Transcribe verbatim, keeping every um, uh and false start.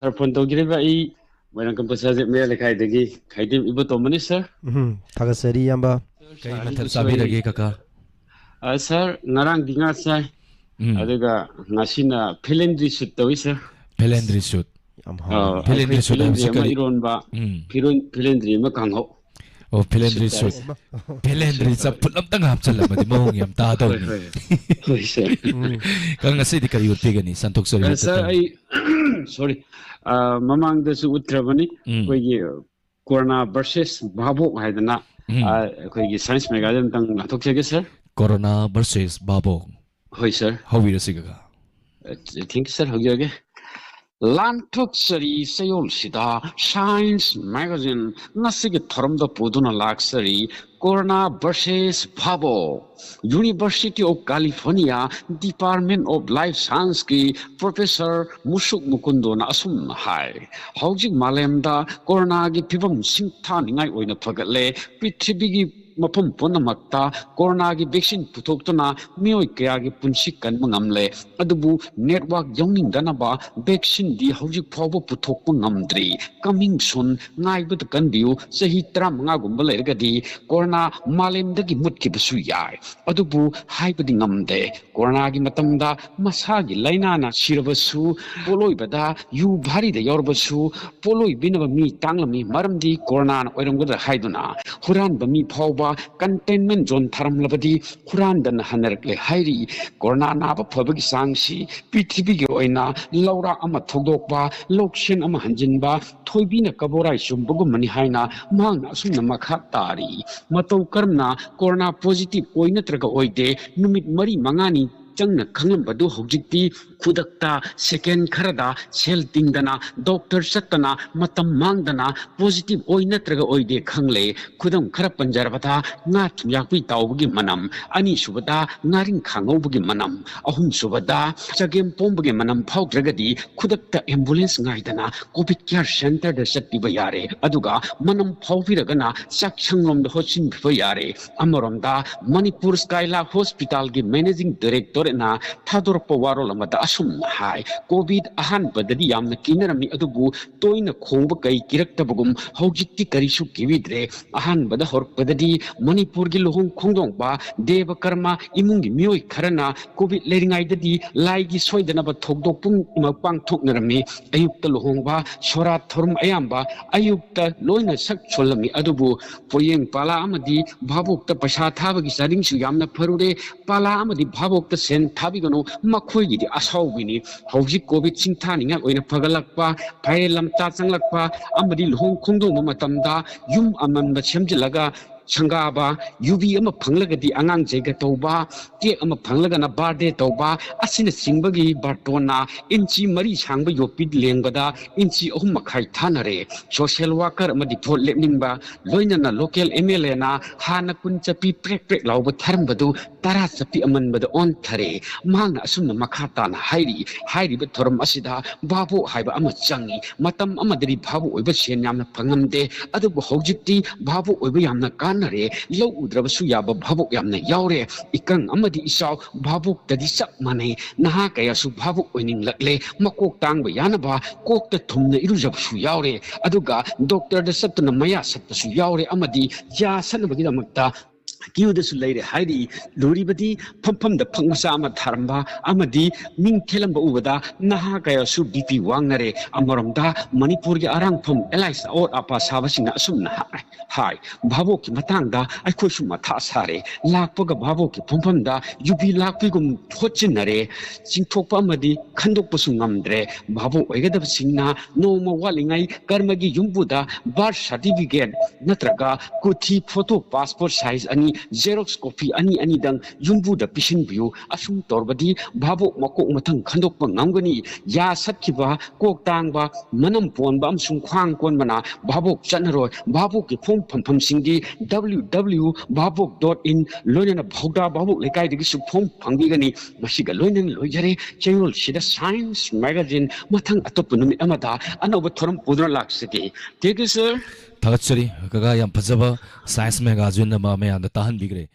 ꯁꯥꯔ, phone ꯇꯧꯕꯤꯔꯤꯕ ꯑꯩ ꯃꯣꯏꯔꯥꯡ ꯀꯝꯄꯣꯁꯥꯖꯦ ꯃꯌꯥ ꯂꯩꯀꯥꯏꯗꯒꯤ ꯈꯥꯏꯗꯦꯝ ꯏꯕꯣꯇꯣꯝꯕꯅꯤ, ꯁꯥꯔ꯫ ꯎꯝ, ꯊꯥꯒꯠꯆꯔꯤ, ꯏꯌꯥꯝꯕ꯫ ꯀꯔꯤ ꯃꯊꯦꯜ ꯆꯥꯕꯤꯔꯒꯦ, ꯀꯀꯥ? ꯑ, ꯁꯥꯔ, ꯉꯔꯥꯡꯗꯤ ꯉꯥ ꯆꯥꯏ꯫ ꯎꯝ꯫ ꯑꯗꯨꯒ ꯉꯁꯤꯅ ꯐꯤꯂꯦꯟꯗ꯭ꯔꯤ ꯁꯨꯠ ꯇꯧꯏ, ꯁꯥꯔ꯫ ꯐꯤꯂꯦꯟꯗ꯭ꯔꯤ ꯁꯨꯠ꯫ ꯌꯥꯝ ꯑ, ꯍꯥꯎꯕ꯫ ꯐꯤꯂꯦꯟꯗ꯭ꯔꯤ ꯑꯩꯈꯣꯏ ꯁꯨꯠ ꯍꯥꯏꯕꯁꯤ ꯐꯤꯂꯦꯟꯗ꯭ꯔꯤ ꯑꯃ ꯀꯔꯤ? ꯏꯔꯣꯟꯕ, ꯎꯝ꯫ ꯐꯤꯔꯣꯟ-, ꯐꯤꯂꯦꯟꯗ꯭ꯔꯤ ꯑꯃ ꯀꯥꯡꯍꯧ꯫ ꯑꯣ, ꯐꯤꯂꯦꯟꯗ꯭ꯔꯤ ꯁꯨꯠ꯫ ꯐꯤꯂꯦꯟꯗ꯭ꯔꯤ ꯆꯝꯐꯨꯠ ꯑꯝꯇꯪ ꯍꯥꯞꯆꯜꯂꯝꯃꯗꯤ ꯃꯑꯣꯡ ꯌꯥꯝ ꯍꯣꯏ, ꯇꯥꯗꯧꯅꯤ꯫ ꯍꯣꯏ꯫ ꯍꯣꯏ, ꯁꯥꯔ꯫ ꯎꯝ꯫ ꯀꯥꯡ ꯉꯁꯤꯗꯤ ꯀꯔꯤ ꯎꯠꯄꯤꯒꯅꯤ? ꯁꯟꯊꯣꯛꯆꯔꯤ ꯑ, ꯍꯦꯛꯇ ꯁꯥꯔ, ꯇꯧ꯫ ꯑꯩ, ꯁꯣꯔꯤ, ꯑ, ꯃꯃꯥꯡꯗꯁꯨ ꯎꯠꯈ꯭ꯔꯕꯅꯤ꯫ ꯎꯝ꯫ ꯑꯩꯈꯣꯏꯒꯤ ꯀꯣꯔꯣꯅꯥ ꯚꯔꯁꯦꯁ ꯚꯥꯕꯣꯛ ꯍꯥꯏꯗꯅ, ꯎꯝ꯫ ꯑ, ꯑꯩꯈꯣꯏꯒꯤ ꯁꯥꯏꯟꯁ ꯃꯦꯒꯥꯖꯤꯟ ꯑꯝꯇꯪ ꯂꯥꯟꯊꯣꯛꯆꯒꯦ, ꯁꯥꯔ꯫ ꯀꯣꯔꯣꯅꯥ ꯚꯔꯁꯦꯁ ꯚꯥꯕꯣꯛ꯫ ꯍꯣꯏ, ꯁꯥꯔ꯫ ꯍꯧꯕꯤꯔꯁꯤ, ꯀꯀꯥ꯫ Thank you, sir. ꯍꯧꯖꯔꯒꯦ꯫ ꯂꯥꯟꯊꯣꯛꯆꯔꯤ ꯆꯌꯣꯜꯁꯤꯗ ꯁꯥꯏꯟꯁ ꯃꯦꯒꯥꯖꯤꯟ ꯉꯁꯤꯒꯤ ꯊꯧꯔꯝꯗ ꯄꯨꯗꯨꯅ ꯂꯥꯛꯆꯔꯤ ꯀꯣꯔꯣꯅꯥ ꯚꯔꯁꯦꯁ ꯚꯥꯕꯣꯛ꯫ University of California Department of Life Scienceꯀꯤ ꯄ꯭ꯔꯣꯐꯦꯁꯔ ꯃꯨꯁꯨꯛ ꯃꯨꯀꯨꯟꯗꯣꯅ ꯑꯁꯨꯝꯅ ꯍꯥꯏ, ꯍꯧꯖꯤꯛ ꯃꯥꯂꯦꯝꯗ ꯀꯣꯔꯣꯅꯥꯒꯤ ꯐꯤꯕꯝ ꯁꯤꯡꯊꯥꯅꯤꯡꯉꯥꯏ ꯑꯣꯏꯅ ꯐꯒꯠꯂꯦ꯫ ꯄ꯭ꯔꯤꯊꯤꯕꯤꯒꯤ ꯃꯐꯝ ꯄꯨꯝꯅꯃꯛꯇ ꯀꯣꯔꯣꯅꯥꯒꯤ ꯚꯦꯛꯁꯤꯟ ꯄꯨꯊꯣꯛꯇꯨꯅ ꯃꯤꯑꯣꯏ ꯀꯌꯥꯒꯤ ꯄꯨꯟꯁꯤ ꯀꯟꯕ ꯉꯝꯂꯦ꯫ ꯑꯗꯨꯕꯨ ꯅꯦꯠꯋꯥꯛ ꯌꯥꯎꯅꯤꯡꯗꯅꯕ ꯚꯦꯛꯁꯤꯟꯗꯤ ꯍꯧꯖꯤꯛ ꯐꯥꯎꯕ ꯄꯨꯊꯣꯛꯄ ꯉꯝꯗ꯭ꯔꯤ꯫ Coming soon, ꯉꯥꯏꯕꯗ ꯀꯟꯕꯤꯌꯨ꯫ ꯆꯍꯤ ꯇꯔꯥꯃꯉꯥꯒꯨꯝꯕ ꯂꯩꯔꯒꯗꯤ ꯀꯣꯔꯣꯅꯥ ꯃꯥꯂꯦꯝꯗꯒꯤ ꯃꯨꯠꯈꯤꯕꯁꯨ ꯌꯥꯏ꯫ ꯑꯗꯨꯕꯨ ꯍꯥꯏꯕꯗꯤ ꯉꯝꯗꯦ꯫ ꯀꯣꯔꯣꯅꯥꯒꯤ ꯃꯇꯝꯗ ꯃꯁꯥꯒꯤ ꯂꯥꯏꯅꯥꯅ ꯁꯤꯔꯕꯁꯨ, ꯄꯣꯠꯂꯣꯏꯕꯗ ꯌꯨ ꯚꯥꯔꯤꯗ ꯌꯥꯎꯔꯕꯁꯨ, ꯄꯣꯠꯂꯣꯏꯕꯤꯅꯕ ꯃꯤ ꯇꯥꯡꯂꯝꯃꯤ꯫ ꯃꯔꯝꯗꯤ ꯀꯣꯔꯣꯅꯥꯅ ꯑꯣꯏꯔꯝꯒꯗ꯭ꯔꯥ ꯍꯥꯏꯗꯨꯅ ꯍꯨꯔꯥꯟꯕ ꯃꯤ ꯐꯥꯎꯕ containment zone ꯊꯥꯔꯝꯂꯕꯗꯤ ꯍꯨꯔꯥꯟꯗꯅ ꯍꯟꯅꯔꯛꯂꯦ ꯍꯥꯏꯔꯤ꯫ ꯀꯣꯔꯣꯅꯥ ꯅꯥꯕ ꯐꯕꯒꯤ ꯆꯥꯡꯁꯤ ꯄ꯭ꯔꯤꯊꯤꯕꯤꯒꯤ ꯑꯣꯏꯅ ꯂꯧꯔꯥꯛ ꯑꯃ ꯊꯧꯗꯣꯛꯄ, ꯂꯧꯁꯦꯟ ꯑꯃ ꯍꯟꯖꯤꯟꯕ, ꯊꯣꯏꯕꯤꯅ ꯀꯕꯣꯔꯥꯏ ꯆꯨꯝꯕꯒꯨꯝꯕꯅꯤ ꯍꯥꯏꯅ ꯃꯍꯥꯛꯅ ꯑꯁꯨꯝꯅ ꯃꯈꯥ ꯇꯥꯔꯤ꯫ ꯃꯇꯧ ꯀꯔꯝꯅ ꯀꯣꯔꯣꯅꯥ positive ꯑꯣꯏ ꯅꯠꯇ꯭ꯔꯒ ꯑꯣꯏꯗꯦ ꯅꯨꯃꯤꯠ ꯃꯔꯤ ꯃꯉꯥꯅꯤ ꯆꯪꯅ ꯈꯪꯂꯝꯕꯗꯨ ꯍꯧꯖꯤꯛꯇꯤ ꯈꯨꯗꯛꯇ second ꯈꯔꯗ ꯁꯦꯜ ꯇꯤꯡꯗꯅ, ꯗꯣꯛꯇꯔ ꯆꯠꯇꯅ, ꯃꯇꯝ ꯃꯥꯡꯗꯅ positive ꯑꯣꯏ ꯅꯠꯇ꯭ꯔꯒ ꯑꯣꯏꯗꯦ ꯈꯪꯂꯦ꯫ ꯈꯨꯗꯝ ꯈꯔ ꯄꯟꯖꯔꯕꯗ, ꯉꯥ ꯊꯨꯝꯌꯥꯛꯄꯤ ꯇꯥꯎꯕꯒꯤ ꯃꯅꯝ, ꯑꯅꯤꯁꯨꯕꯗ ꯉꯥꯔꯤꯡꯈꯥ ꯉꯧꯕꯒꯤ ꯃꯅꯝ, ꯑꯍꯨꯝꯁꯨꯕꯗ ꯆꯒꯦꯝ ꯄꯣꯝꯕꯒꯤ ꯃꯅꯝ ꯐꯥꯎꯗ꯭ꯔꯒꯗꯤ ꯈꯨꯗꯛꯇ ambulance ꯉꯥꯏꯗꯅ COVID care centreꯗ ꯆꯠꯄꯤꯕ ꯌꯥꯔꯦ꯫ ꯑꯗꯨꯒ ꯃꯅꯝ ꯐꯥꯎꯕꯤꯔꯒꯅ ꯆꯥꯛꯁꯪꯂꯣꯝꯗ ꯍꯣꯠꯆꯤꯟꯕꯤꯕ ꯌꯥꯔꯦ꯫ ꯑꯃꯔꯣꯝꯗ ꯃꯅꯤꯄꯨꯔ ꯁ꯭ꯀꯥꯏꯂꯥ ꯍꯣꯁꯄꯤꯇꯥꯜꯒꯤ managing directorꯅ ꯊꯥꯗꯣꯔꯛꯄ ꯋꯥꯔꯣꯜ ꯑꯃꯗ ꯑꯁꯨꯝꯅ ꯍꯥꯏ, "ꯀꯣꯚꯤꯗ ꯑꯍꯥꯟꯕꯗꯗꯤ ꯌꯥꯝꯅ ꯀꯤꯅꯔꯝꯃꯤ, ꯑꯗꯨꯕꯨ ꯇꯣꯏꯅ ꯈꯣꯡꯕ ꯀꯩ ꯀꯤꯔꯛꯇꯕꯒꯨꯝ ꯍꯧꯖꯤꯛꯇꯤ ꯀꯔꯤꯁꯨ ꯀꯤꯕꯤꯗ꯭ꯔꯦ꯫ ꯑꯍꯥꯟꯕꯗ ꯍꯧꯔꯛꯄꯗꯗꯤ ꯃꯅꯤꯄꯨꯔꯒꯤ ꯂꯨꯍꯣꯡ ꯈꯣꯡꯗꯣꯡꯕ ꯗꯦꯕ ꯀꯔꯃ ꯏꯃꯨꯡꯒꯤ ꯃꯤꯑꯣꯏ ꯈꯔꯅ ꯀꯣꯚꯤꯗ ꯂꯩꯔꯤꯉꯩꯗꯗꯤ ꯂꯥꯏꯒꯤ ꯁꯣꯏꯗꯅꯕ ꯊꯧꯗꯣꯛ ꯄꯨꯝꯅꯃꯛ ꯄꯥꯡꯊꯣꯛꯅꯔꯝꯃꯤ꯫ ꯑꯌꯨꯛꯇ ꯂꯨꯍꯣꯡꯕ, ꯁꯣꯔꯥꯠ ꯊꯧꯔꯝ ꯑꯌꯥꯝꯕ ꯑꯌꯨꯛꯇ ꯂꯣꯏꯅ ꯁꯛ ꯁꯣꯜꯂꯝꯃꯤ꯫ ꯑꯗꯨꯕꯨ ꯄꯣꯌꯦꯡ ꯄꯥꯂꯥ ꯑꯃꯗꯤ ꯚꯥꯕꯣꯛꯇ ꯄꯩꯁꯥ ꯊꯥꯕꯒꯤ ꯆꯥꯗꯤꯡꯁꯨ ꯌꯥꯝꯅ ꯐꯔꯨꯔꯦ꯫ ꯄꯥꯂꯥ ꯑꯃꯗꯤ ꯚꯥꯕꯣꯛꯇ ꯁꯦꯟ ꯊꯥꯕꯤꯒꯅꯨ, ꯃꯈꯣꯏꯒꯤꯗꯤ ꯑꯁꯥꯎꯕꯤꯅꯤ"꯫ ꯍꯧꯖꯤꯛ ꯀꯣꯚꯤꯗ ꯁꯤꯡꯊꯥꯅꯤꯡꯉꯥꯏ ꯑꯣꯏꯅ ꯐꯒꯠꯂꯛꯄ, ꯐꯥꯏꯔꯦꯜ ꯂꯝꯇꯥ ꯆꯪꯂꯛꯄ ꯑꯃꯗꯤ ꯂꯨꯍꯣꯡ ꯈꯣꯡꯗꯣꯡꯕ ꯃꯇꯝꯗ ꯌꯨꯝ ꯑꯃꯟꯕ ꯁꯦꯝꯖꯤꯜꯂꯒ ꯁꯪꯒꯥꯕ, ꯌꯨꯕꯤ ꯑꯃ ꯐꯪꯂꯒꯗꯤ ꯑꯉꯥꯡ ꯖꯩꯒ ꯇꯧꯕ, ꯀꯦꯛ ꯑꯃ ꯐꯪꯂꯒꯅ ꯕꯥꯔꯗꯦ ꯇꯧꯕ ꯑꯁꯤꯅꯆꯤꯡꯕꯒꯤ ꯕꯥꯔꯇꯣꯟꯅ ꯏꯟꯆꯤ ꯃꯔꯤ ꯁꯥꯡꯕ ꯌꯣꯠꯄꯤ ꯂꯦꯡꯕꯗ ꯏꯟꯆꯤ ꯑꯍꯨꯝ ꯃꯈꯥꯏ ꯊꯥꯅꯔꯦ꯫ ꯁꯣꯁꯤꯌꯦꯜ ꯋꯥꯀꯔ ꯑꯃꯗꯤ ꯚꯣꯠ ꯂꯦꯞꯅꯤꯡꯕ, ꯂꯣꯏꯅꯅ ꯂꯣꯀꯦꯜ ꯑꯦꯝ ꯑꯦꯜ ꯑꯦꯅ ꯍꯥꯟꯅ ꯀꯨꯟ ꯆꯠꯄꯤ ꯄ꯭ꯔꯦꯛ ꯄ꯭ꯔꯦꯛ ꯂꯥꯎꯕ ꯊꯥꯔꯝꯕꯗꯨ ꯇꯔꯥ ꯆꯠꯄꯤ ꯑꯃꯟꯕꯗ ꯑꯣꯟꯊꯔꯦ꯫ ꯃꯍꯥꯛꯅ ꯑꯁꯨꯝꯅ ꯃꯈꯥ ꯇꯥꯅ ꯍꯥꯏꯔꯤ, ꯍꯥꯏꯔꯤꯕ ꯊꯧꯔꯝ ꯑꯁꯤꯗ ꯚꯥꯕꯣꯛ ꯍꯥꯏꯕ ꯑꯃ ꯆꯪꯏ꯫ ꯃꯇꯝ ꯑꯃꯗꯗꯤ ꯚꯥꯕꯣꯛ ꯑꯣꯏꯕ ꯁꯦꯟ ꯌꯥꯝꯅ ꯐꯪꯉꯝꯗꯦ, ꯑꯗꯨꯕꯨ ꯍꯧꯖꯤꯛꯇꯤ ꯚꯥꯕꯣꯛ ꯑꯣꯏꯕ ꯌꯥꯝꯅ ꯀꯥꯟꯅꯔꯦ꯫ ꯂꯧ ꯎꯗ꯭ꯔꯕꯁꯨ ꯌꯥꯕ ꯚꯥꯕꯣꯛ ꯌꯥꯝꯅ ꯌꯥꯎꯔꯦ꯫ ꯏꯀꯪ ꯑꯃꯗꯤ ꯏꯆꯥꯎ ꯚꯥꯕꯣꯛꯇꯗꯤ ꯆꯞ ꯃꯥꯟꯅꯩ꯫ ꯅꯍꯥ ꯀꯌꯥꯁꯨ ꯚꯥꯕꯣꯛ ꯑꯣꯏꯅꯤꯡꯂꯛꯂꯦ꯫ ꯃꯀꯣꯛ ꯇꯥꯡꯕ ꯌꯥꯅꯕ ꯀꯣꯛꯇ ꯊꯨꯝꯅ ꯏꯔꯨꯖꯕꯁꯨ ꯌꯥꯎꯔꯦ꯫ ꯑꯗꯨꯒ ꯗꯣꯛꯇꯔꯗ ꯆꯠꯇꯨꯅ ꯃꯌꯥ ꯁꯠꯄꯁꯨ ꯌꯥꯎꯔꯦ ꯑꯃꯗꯤ ꯌꯥ ꯁꯠꯅꯕꯒꯤꯗꯃꯛꯇ ꯀ꯭ꯌꯨꯗꯁꯨ ꯂꯩꯔꯦ ꯍꯥꯏꯔꯤ꯫ ꯂꯨꯔꯤꯕꯗꯤ ꯐꯝꯐꯝꯗ ꯐꯛ ꯃꯆꯥ ꯑꯃ ꯊꯥꯔꯝꯕ ꯑꯃꯗꯤ ꯃꯤꯡ ꯊꯦꯜꯂꯝꯕ ꯎꯕꯗ ꯅꯍꯥ ꯀꯌꯥꯁꯨ ꯕꯤ ꯄꯤ ꯋꯥꯡꯅꯔꯦ꯫ ꯑꯃꯔꯣꯝꯗ ꯃꯅꯤꯄꯨꯔꯒꯤ ꯑꯔꯥꯡꯐꯝ ꯑꯦꯂꯥꯏꯁ ꯑꯋꯥꯠ ꯑꯄꯥ ꯁꯥꯕꯁꯤꯡꯅ ꯑꯁꯨꯝꯅ ꯍꯥꯏ, ꯍꯥꯏ, "ꯚꯥꯕꯣꯛꯀꯤ ꯃꯇꯥꯡꯗ ꯑꯩꯈꯣꯏꯁꯨ ꯃꯊꯥ ꯁꯥꯔꯦ꯫ ꯂꯥꯛꯄꯒ ꯚꯥꯕꯣꯛꯀꯤ ꯐꯝꯐꯝꯗ ꯌꯨꯕꯤ ꯂꯥꯛꯄꯤꯒꯨꯝ ꯍꯣꯠꯆꯤꯟꯅꯔꯦ꯫ ꯆꯤꯡꯊꯣꯛꯄ ꯑꯃꯗꯤ ꯈꯟꯗꯣꯛꯄꯁꯨ ꯉꯝꯗ꯭ꯔꯦ꯫ ꯚꯥꯕꯣꯛ ꯑꯣꯏꯒꯗꯕꯁꯤꯡꯅ ꯅꯣꯡꯃ ꯋꯥꯠꯂꯤꯉꯩ ꯀꯔꯃꯒꯤ ꯌꯨꯝꯕꯨꯗ ꯕꯥꯔꯊ ꯁꯥꯔꯇꯤꯐꯤꯀꯦꯠ ꯅꯠꯇ꯭ꯔꯒ ꯀꯨꯊꯤ ꯐꯣꯇꯣ ꯄꯥꯁꯄꯣꯔꯠ ꯁꯥꯏꯖ ꯑꯅꯤ, ꯖꯦꯔꯣꯛꯁ ꯀꯣꯄꯤ ꯑꯅꯤ ꯑꯅꯤꯗꯪ ꯌꯨꯝꯕꯨꯗ ꯄꯤꯁꯤꯟꯕꯤꯌꯨ꯫ ꯑꯁꯨꯝ ꯇꯧꯔꯕꯗꯤ ꯚꯥꯕꯣꯛ ꯃꯀꯣꯛ ꯃꯊꯪ ꯈꯟꯗꯣꯛꯄ ꯉꯝꯒꯅꯤ꯫ ꯌꯥ ꯁꯠꯈꯤꯕ, ꯀꯣꯛ ꯇꯥꯡꯕ, ꯃꯅꯝ ꯄꯣꯟꯕ ꯑꯃꯁꯨꯡ ꯈ꯭ꯋꯥꯡ ꯀꯣꯟꯕꯅ ꯚꯥꯕꯣꯛ ꯆꯠꯅꯔꯣꯏ"꯫ ꯚꯥꯕꯣꯛꯀꯤ ꯐꯣꯡꯐꯝꯐꯝꯁꯤꯡꯗꯤ ꯗꯕ꯭ꯂꯤꯎ ꯗꯕ꯭ꯂꯤꯎ ꯚꯥꯕꯣꯛ ꯗꯣꯠ ꯏꯟ, ꯂꯣꯏꯅꯅ ꯚꯧꯗꯥ ꯚꯥꯕꯣꯛ ꯂꯩꯀꯥꯏꯗꯒꯤꯁꯨ ꯐꯣꯝ ꯐꯪꯕꯤꯒꯅꯤ꯫ ꯃꯁꯤꯒ ꯂꯣꯏꯅꯅ ꯂꯣꯏꯖꯔꯦ꯫ ꯆꯌꯣꯜꯁꯤꯗ ꯁꯥꯏꯟꯁ ꯃꯦꯒꯥꯖꯤꯟ꯫ ꯃꯊꯪ ꯑꯇꯣꯞꯄ ꯅꯨꯃꯤꯠ ꯑꯃꯗ ꯑꯅꯧꯕ ꯊꯧꯔꯝ ꯄꯨꯗꯨꯅ ꯂꯥꯛꯆꯒꯦ꯫ Thank you, sir. ꯊꯥꯒꯠꯆꯔꯤ ꯀꯀꯥ, ꯌꯥꯝ ꯐꯖꯕ ꯁꯥꯏꯟꯁ ꯃꯦꯒꯥꯖꯤꯟ ꯑꯃ ꯃꯌꯥꯝꯗ ꯇꯥꯍꯟꯕꯤꯈ꯭ꯔꯦ꯫